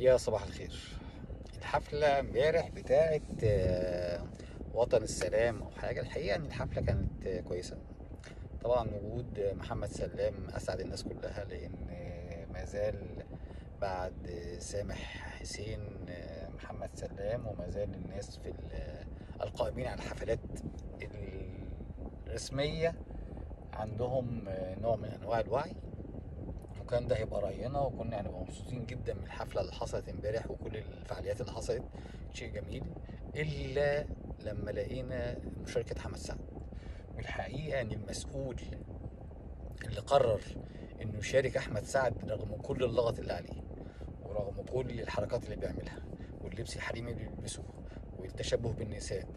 يا صباح الخير. الحفلة امبارح بتاعت وطن السلام او حاجة، الحقيقة ان الحفلة كانت كويسة. طبعا وجود محمد سلام اسعد الناس كلها، لان ما زال بعد سامح حسين محمد سلام، وما زال الناس في القائمين على الحفلات الرسمية عندهم نوع من انواع الوعي، وكان ده هيبقى رأينا، وكنا هنبقى مبسوطين جدا من الحفلة اللي حصلت امبارح وكل الفعاليات اللي حصلت، شيء جميل. إلا لما لقينا مشاركة محمد سعد، والحقيقة إن المسؤول اللي قرر إنه يشارك أحمد سعد رغم كل اللغط اللي عليه، ورغم كل الحركات اللي بيعملها، واللبس الحريمي اللي بيلبسه، والتشبه بالنساء،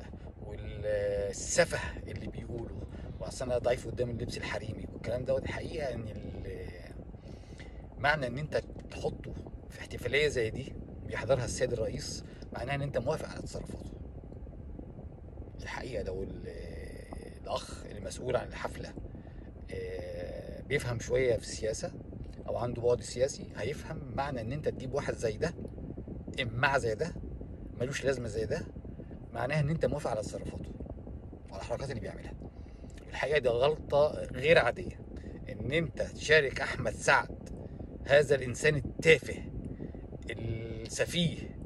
والسفه اللي بيقوله، وأصل أنا ضعيف قدام اللبس الحريمي والكلام دوت، الحقيقة إن معنى ان انت تحطه في احتفالية زي دي بيحضرها السيد الرئيس، معناها ان انت موافق على تصرفاته. الحقيقة لو الاخ المسؤول عن الحفلة بيفهم شوية في السياسة او عنده بعد سياسي، هيفهم معنى ان انت تجيب واحد زي ده، امع زي ده، ملوش لازمه زي ده، معناها ان انت موافق على تصرفاته وعلى الحركات اللي بيعملها. الحقيقة دي غلطه غير عادية، ان انت تشارك احمد سعد، هذا الإنسان التافه السفيه،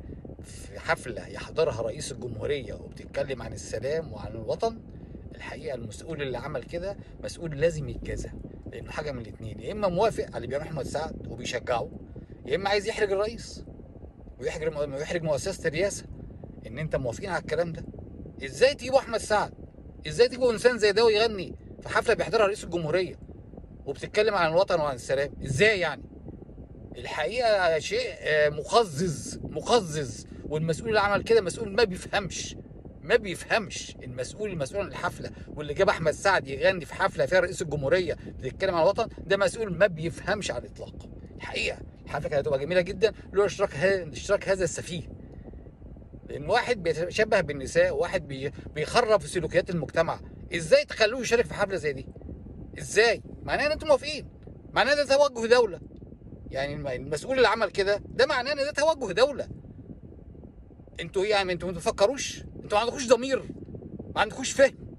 في حفلة يحضرها رئيس الجمهورية وبتتكلم عن السلام وعن الوطن. الحقيقة المسؤول اللي عمل كده مسؤول لازم يتجازى، لأنه حاجة من الاتنين، يا إما موافق على اللي بيعمله أحمد سعد وبيشجعه، يا إما عايز يحرج الرئيس ويحرج مؤسسة الرئاسة. إن أنت موافقين على الكلام ده، إزاي تجيبوا أحمد سعد؟ إزاي تجيبوا إنسان زي ده ويغني في حفلة بيحضرها رئيس الجمهورية وبتتكلم عن الوطن وعن السلام؟ إزاي يعني؟ الحقيقة شيء مقزز مقزز. والمسؤول اللي عمل كده مسؤول ما بيفهمش، ما بيفهمش. المسؤول عن الحفلة واللي جاب احمد سعد يغني في حفلة فيها رئيس الجمهورية بتتكلم عن الوطن، ده مسؤول ما بيفهمش على الاطلاق. الحقيقة الحفلة كانت هتبقى جميلة جدا لولا اشتراك هذا السفيه، لان واحد بيتشبه بالنساء، وواحد بيخرب في سلوكيات المجتمع. ازاي تخلوه يشارك في حفلة زي دي؟ ازاي؟ معناه ان انتم موافقين، معناه ده توجه دولة. يعني المسؤول اللي عمل كده ده معناه ان ده توجه دولة. انتوا ايه يعني؟ انتوا ما بتفكروش؟ انتوا ما عندكوش ضمير؟ ما عندكوش فهم؟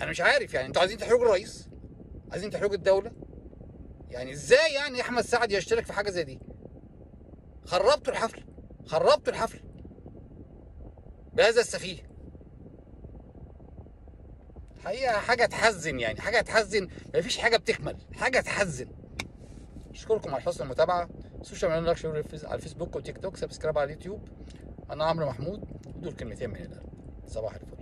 انا مش عارف يعني، انتوا عايزين تحرجوا الرئيس؟ عايزين تحرجوا الدولة؟ يعني ازاي يعني احمد سعد يشترك في حاجة زي دي؟ خربتوا الحفلة، خربتوا الحفلة بهذا السفيه. الحقيقة حاجة تحزن، يعني حاجة تحزن، مفيش حاجة بتكمل، حاجة تحزن. اشكركم على حسن المتابعة. social media، like، share على الفيسبوك وتيك توك، subscribe على اليوتيوب. انا عمرو محمود، دول كلمتين من القلب. صباح الفل.